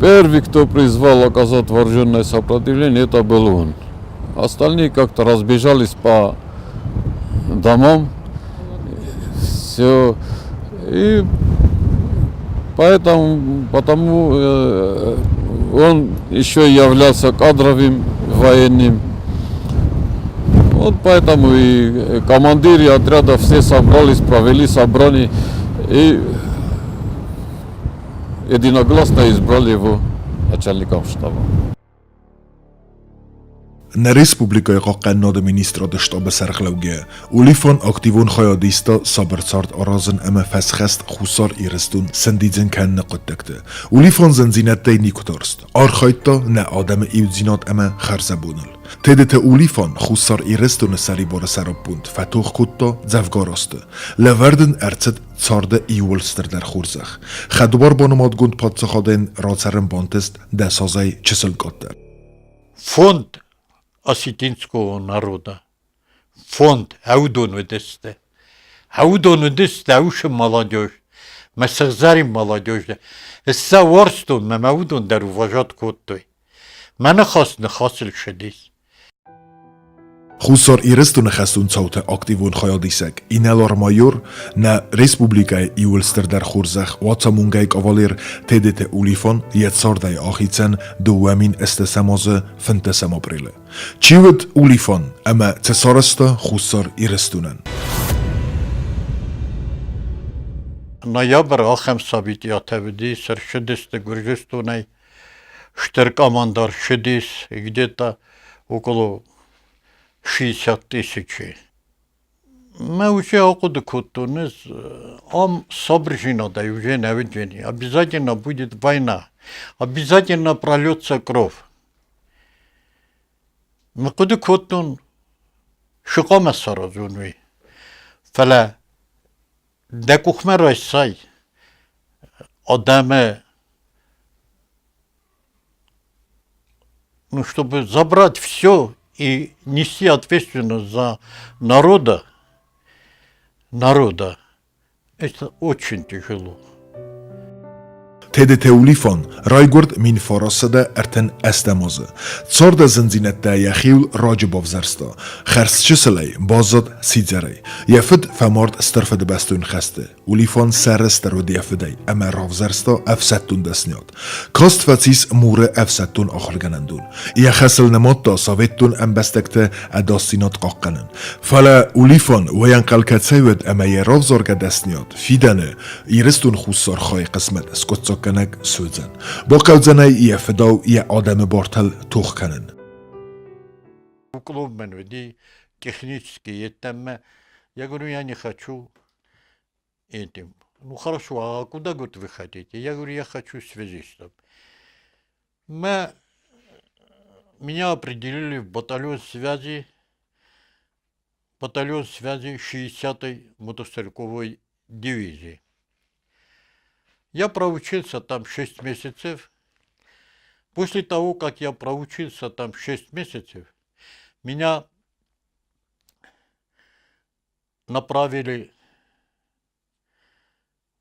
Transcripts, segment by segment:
Первый, кто призвал оказать вооруженное сопротивление, это был он. Остальные как-то разбежались по домам. Все. И поэтому, потому он еще являлся кадровым военным. Вот поэтому и командиры отряда все собрались, провели собрание и единогласно избрали его начальником штаба. Нӕ республикӕйы хъахъхъӕнынады министрады штабы сӕргълӕугӕ Улифан активон хайад иста сабыр цард аразын ӕмӕ фӕсхӕст Хуссар Ирыстон сӕндидзын кӕныны хъуыддӕгты. Улифан зындзинӕдтӕй никуы тарст, архайдта нӕ адӕмы иудзинад ӕмӕ хӕрзӕбоныл. Тедеты Улифан Хуссар Ирыстоны сӕрибары сӕраппонд фӕтох кодта дзӕвгар азты. Лӕвӕрд ын ӕрцыд царды иууыл стырдӕр хорзӕх. Хӕдбар банымадгонд паддзахадӕн рацӕрын бантыст дӕс азӕй чысыл къаддӕр. Фонд осетинского народа. Фонд ӕудон уыдысты. Ӕудон уыдысты ӕусы молодежь, мӕ сыгъзӕрин молодежь. Сӕ уарзтон мӕ мӕ уыдон дӕр уважать кодтой. Мӕ ныхас ныхасыл цыдис. Хуссар Ирыстоны хӕстон цауты активон хайадисӕг инӕлар-майор, нӕ республикӕйы иууыл стырдӕр хорзӕх Уацамонгӕйы кавалер Тедеты Улифан йӕ цардӕй ахицӕн 2008 азы 15 апрелы. Чи уыд Улифан ӕмӕ цы сарӕзта Хуссар Ирыстонӕн? Ноябрь ахӕм событиятӕ уыди, ӕрцыдысты Гуырдзыстонӕй стыр командар ссыдис где-то около 60 тысячи. Мӕ уже ахъуыды кодтон, ӕз ам сабырдзинадӕй уже нӕ уыдзӕни. Обязательно будет война, обязательно прольется кровь. Ныхъхъуыды кодтон, цы хъуамӕ саразон, уый. Фӕлӕ дӕ къухмӕ райсай адӕмы, ну, чтобы забрать все и нести ответственность за народа, народа, это очень тяжело. Тедеты Улифан райгуырд 1938 азы. Царды зындзинӕдтӕ йӕхиуыл раджы бавзӕрста. Хӕрзчысылӕй баззад сидзӕрӕй. Йӕ фыд фӕмард Стыр Фыдыбӕстон хӕсты. Улифан сӕрыстыр уыд йӕ фыдӕй ӕмӕ равзӕрста ӕфсӕддон дӕсниад. Каст фӕцис Муры ӕфсӕддон ахуыргӕнӕндон. Йӕ хӕсыл нымадта советтон ӕмбӕстӕгты ӕдасдзинад хъахъхъӕнын. Фӕлӕ Улифан уӕйӕнхъӕл кӕцӕй уыд ӕмӕ йӕ равзаргӕ дӕсниад фидӕны Ирыстон Хуссар хайы хъысмӕт скъуыддзаггӕнӕг суыдзӕн. Бахъӕудзӕн ӕй йӕ фыдау йӕ адӕмы бартыл тох кӕнын. Клуб мын уыди технический йеддӕмӕ. Я говорю, я не хочу этим. Ну хорошо, а куда, говорит, вы хотите? Я говорю, я хочу связистом. Мы, меня определили в батальон связи 60-й мотострелковой дивизии. Я проучился там 6 месяцев. После того, как я проучился там 6 месяцев, меня направили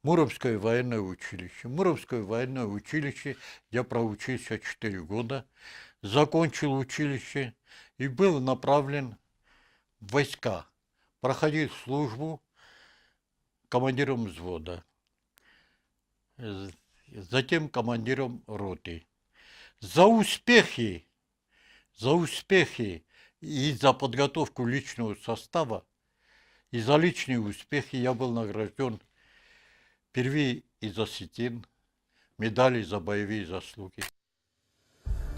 в Муромское военное училище. Муромское военное училище я проучился 4 года, закончил училище и был направлен в войска. Проходил службу командиром взвода, затем командиром роты. За успехи и за подготовку личного состава, и за личные успехи я был награжден впервые из осетин, медали за боевые заслуги.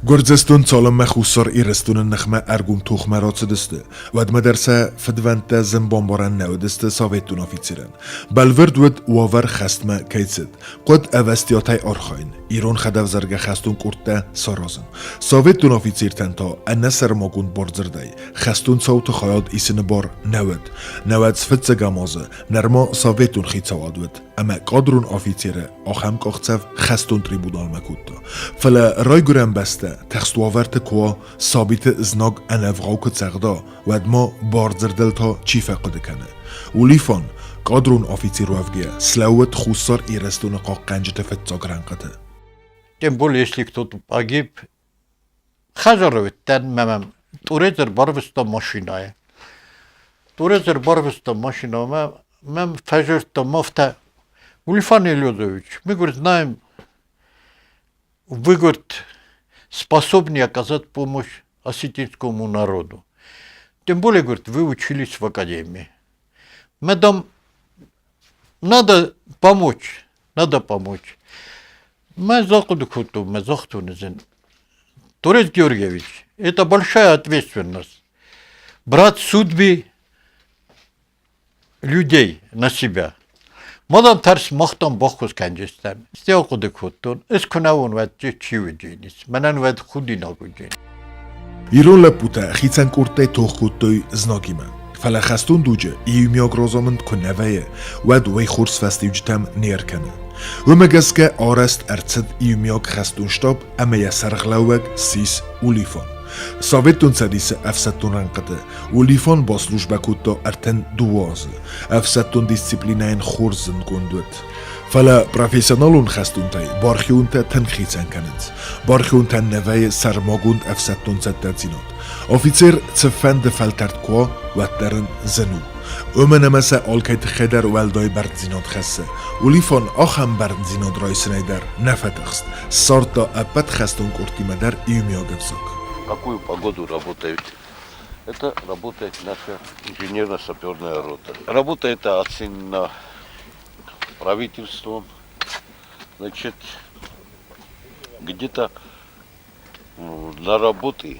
Гуырдзыстон цалынмӕ Хуссар Ирыстоны ныхмӕ ӕргом тохмӕ рацыдысты, уӕдмӕ дӕр сӕ фыдвӕндтӕ зын бамбарӕн нӕ уыдысты советон афицерӕн. Бӕлвырд уыд, уавӕр хӕстмӕ кӕй цыд. Хъуыд ӕвӕстиатӕй архайын, ирон хӕдӕвзаргӕ хӕстон къордтӕ саразын. Советон афицертӕн та ӕнӕсӕрмагонд бардзырдӕй хӕстон цауты хайад исыны бар нӕ уыд. Науӕдз фыццӕгӕм азы нырма советон хицауад уыд, ӕмӕ кадрон афицеры ахӕм къахдзӕф хӕстон трибуналмӕ кодта. Фӕлӕ райгуырӕн бӕстӕ тыхст уавӕрты куы уа, сабиты знаг ӕнӕвгъау куы цӕгъда, уӕд ма бардзырдыл та чи фӕхъуыды кӕны? Улифан, кадрон афицер уӕвгӕйӕ, слӕууыд Хуссар Ирыстоны хъахъхъӕнджыты фыццаг рӕнхъыты. Тем более, если кто-то погиб. Хӕдзары уыдтӕн мӕ мӕм Тъурет ӕрбарвыста машинӕйы. Тъурет ӕрбарвыста машинӕмӕ, мӕм фӕзырдта афтӕ, Ульфан Елёдович, мы, говорит, знаем, вы, говорит, способны оказать помощь осетинскому народу. Тем более, говорит, вы учились в академии. Мадам, надо помочь, надо помочь. Мӕ захъуыды кодтон, мӕ загътон ӕз Торез Георгиевич, это большая ответственность. Брать судьбы людей на себя. Мадам тӕрс махтан баххуыс кӕнджыстӕм. Стӕй ахъуыды кодтон, ӕз куы нӕ уон, уӕд чи уыдженис? Мӕнӕн уӕд худинаг уыджен. Ирон лӕппутӕ хицӕн къордтӕй тох кодтой знагимӕ. Фӕлӕ хӕстон дуджы иумиаг разамынд куы нӕ вӕййы, уӕд уый хорз фӕстиуджытӕм не ркӕны. Уымӕ гӕсгӕ арӕзт ӕрцыд иумиаг хӕстон штаб ӕмӕ йӕ сӕргълӕууӕг ссис Улифон. Советон Цӕдисы ӕфсӕддон рӕнхъыты Улифон баслужбӕ кодта 32 азы. Ӕфсӕддон дисциплинӕйӕн хорз зындгонд уыд. Фӕлӕ профессионалон хӕстонтӕй бархионтӕ тынг хицӕн кӕнынц. Бархионтӕн нӕ вӕййы сӕрмагонд ӕфсӕддон цӕттӕдзинад. Офицер цыфӕнды фӕлтӕрд куы уа, уӕддӕр ын зын у. Уымӕн ӕмӕ сӕ алкӕй тыххӕй дӕр уӕлдай бӕрндзинад хӕссы. Улифон ахӕм бӕрндзинад райсынӕй дӕр нӕ фӕтыхст, ссардта ӕппӕт хӕстон къордтимӕ дӕр иумиаг ӕвзаг. Какую погоду работают? Это работает наша инженерно-саперная рота. Работа эта оценена правительством. Значит, где-то на работы,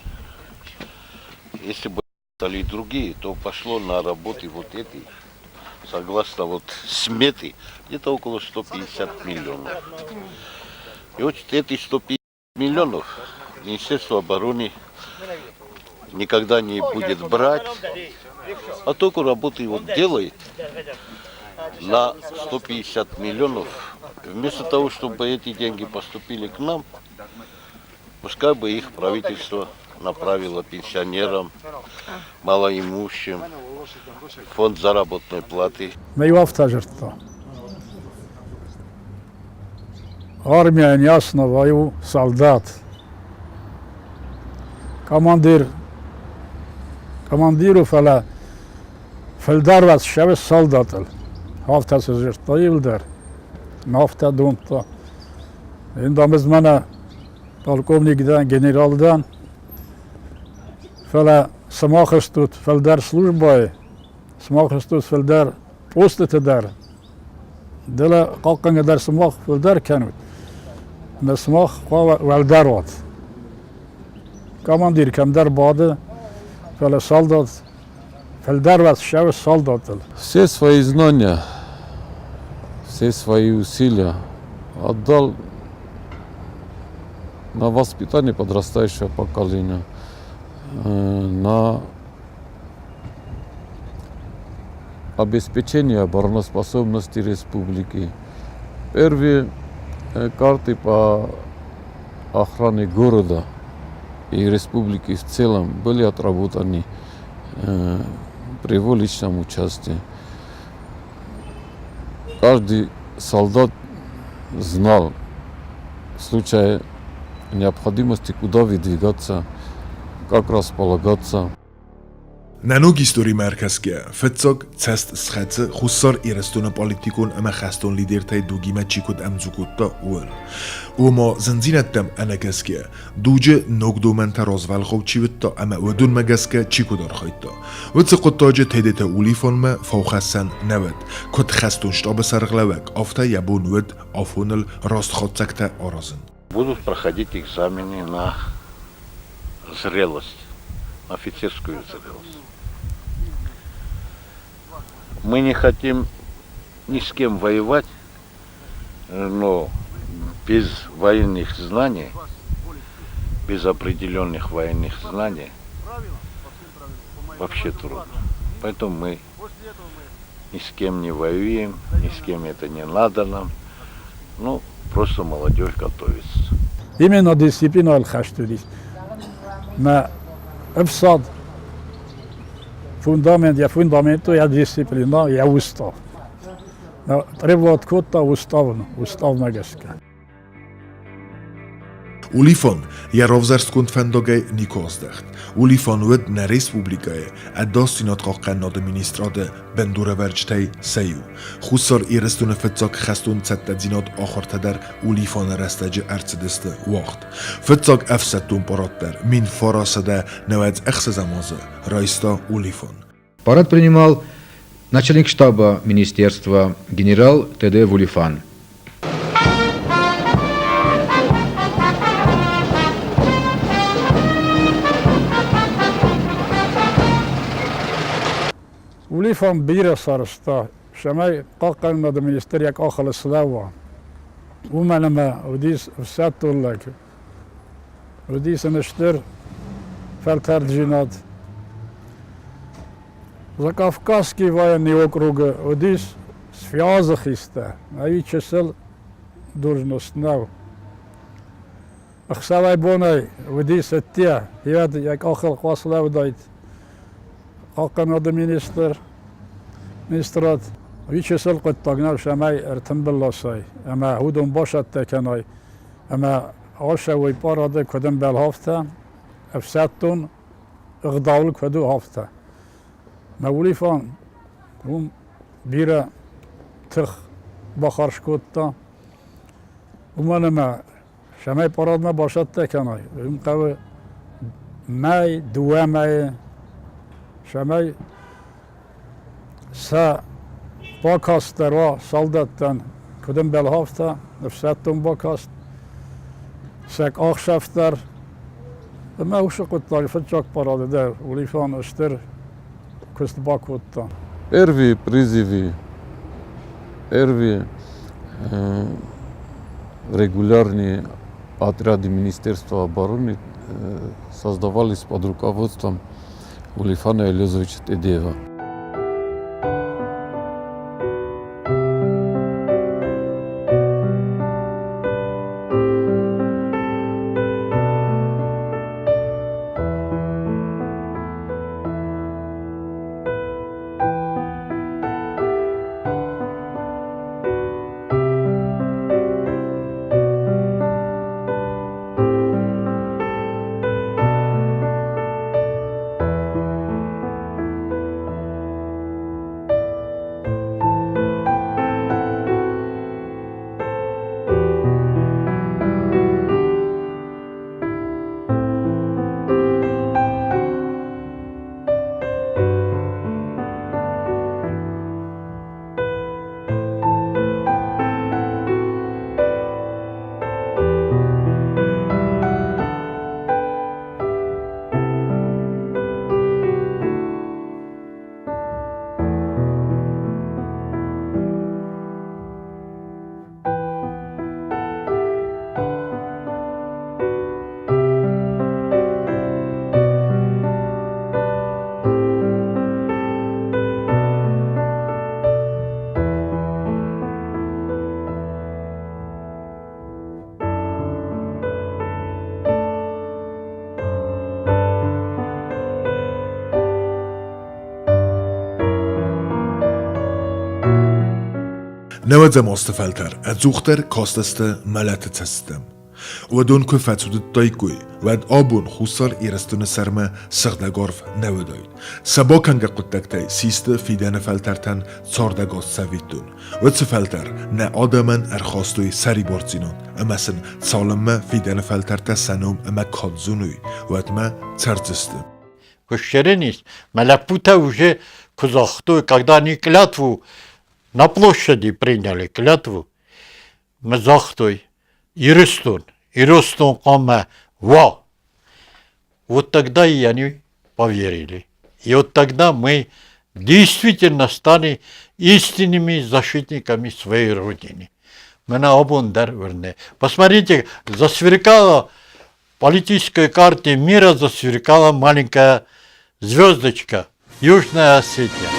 если бы стали другие, то пошло на работы вот эти, согласно вот сметы, где-то около 150 миллионов. И вот эти 150 миллионов Министерство обороны никогда не будет брать, а только работы вот делает на 150 миллионов. Вместо того, чтобы эти деньги поступили к нам, пускай бы их правительство направило пенсионерам, малоимущим, фонд заработной платы. Мӕ иу афтӕ зӕрдта. Армияйӕн ясно у солдат. Командир, командиру фӕлӕ фылдӕр ссӕуы солдатыл. Афтӕ цы дзырдта иуылдӕр, афтӕ домдта. Ӕндӕмыз мӕнӕ полковник дӕн, генерал дӕн. Фӕлӕ сымах стут фылдӕр службӕйы, сымах стут фылдӕр постыты дӕр. Дӕлӕ хъахъхъӕнгӕ дӕр сымах фылдӕр кӕнут. Ӕмӕ сымах хъуамӕ уӕлдӕр уат. Командир кӕмдӕр бады, фӕлӕ салдат фылдӕр уат ссӕуы салдатыл. Все свои знания, все свои усилия отдал на воспитание подрастающего поколения, на обеспечение обороноспособности республики. Первые карты по охране города и республики в целом были отработаны при его личном участии. Каждый солдат знал в случае необходимости, куда выдвигаться, как располагаться. Нӕ ног историмӕ ӕркӕсгӕйӕ, фыццаг цӕст схӕцы Хуссар Ирыстоны политикон ӕмӕ хӕстон лидертӕй дугимӕ чи куыд ӕмдзу кодта, ууыл. Ома, зындзинӕдтӕм ӕнӕкӕсгӕйӕ, дуджы ног домӕнтӕ развӕлгъау чи уыдта ӕмӕ уыдонмӕ гӕсгӕ чи куыд архайдта. Уыцы хъуыддаджы Тедеты Улифонмӕ фаухӕссӕн нӕ уыд, куыд хӕстон штабы сӕргълӕууӕг, афтӕ йӕ бон уыд афоныл раст хатдзӕгтӕ аразын. Будут проходить экзамены на зрелость, офицерскую зрелость. Мы не хотим ни с кем воевать, но без военных знаний, без определенных военных знаний вообще трудно. Поэтому мы ни с кем не воюем, ни с кем это не надо нам. Ну, просто молодежь готовится. Именно дисциплина ӕлхӕст уыдис. Мӕ ӕфсад фундамент, йӕ фундамент у йӕ дисциплина, йӕ устав. Требовать кодта уставмӕ гӕсгӕ. Улифан йӕ равзӕрстгонд фӕндагӕй никуы аздӕхт. Улифан уыд нӕ республикӕйы Ӕдасдзинад хъахъхъӕнынады министрады бындурӕвӕрджытӕй сӕ иу. Хуссар Ирыстоны фыццаг хӕстон цӕттӕдзинад ахуыртӕ дӕр Улифаны рӕстӕджы ӕрцыдысты уагъд. Фыццаг ӕфсӕддон парад дӕр 1996 азы райста Улифан. Парад принимал начальник штаба министерства генерал Т.Д. Вулифан. Улифан бирӕ сарӕзта, цӕмӕй хъахъхъӕнынады министр йӕ къахыл слӕууа. Уымӕн ӕмӕ уыдис ӕфсӕддон лӕг, уыдис ын стыр фӕлтӕрддзинад. Закавказский военный округы уыдис связы хистӕр, ӕви чысыл должность нӕу. Ӕхсӕвӕй-бонӕй уыдис ӕдде, йӕ йӕ къахыл хъуаслӕудаид хъахъхъӕнады министр, министрад. Уый чысыл хъуыддаг нӕу, цӕмӕй ӕртымбыл ласай ӕмӕ уыдон басӕттӕ кӕнай ӕмӕ ацӕуой парады куыд ӕмбӕлы, афтӕ, ӕфсӕддон ӕгъдауыл куыд у, афтӕ. Мӕ улифан уым бирӕ тых бахарз кодта, уымӕн ӕмӕ цӕмӕй парадмӕ бацӕттӕ кӕнай, уым хъӕуы мӕй, дыууӕ мӕйы, цӕмӕй сӕ бакаст дӕр уа салдӕттӕн, куыд ӕмбӕлы, афтӕ, ӕфсӕддон бакаст, сӕ къахсӕфт дӕр. Ӕмӕ уыцы хъуыддаг фыццаг парады дӕр Улифан стыр куыст бакодта. Первые призывы, первые регулярные отряды Министерства обороны создавались под руководством Улифана Елезовича Тедеева. Нӕуӕдзӕм азты фӕлтӕр ӕдзухдӕр кастысты мӕлӕты цӕстытӕм. Уыдон куы фӕцудыдтаиккой, уӕд абон Хуссар Ирыстоны сӕрмӕ сыгъдӕг арв нӕ уыдаид. Сӕ бакӕнгӕ хъуыддӕгтӕй систы фидӕны фӕлтӕртӕн цардӕгас цӕвиттон. Уыцы фӕлтӕр нӕ адӕмӕн ӕрхастой сӕрибардзинад ӕмӕ сын цалынмӕ фидӕны фӕлтӕртӕ сӕ ном ӕмӕ кад зоной, уӕдмӕ цӕрдзысты. Куы сцырын мӕ лӕппутӕ уже куы загътой, когда они клятву на площади приняли клятву, мы загътой, Ирыстон, Ирыстон хъуамӕ уа. Вот тогда и они поверили. И вот тогда мы действительно стали истинными защитниками своей Родины. Мӕнӕ абон дӕр уырны. Посмотрите, засверкала политической карте мира засверкала маленькая звездочка Южная Осетия.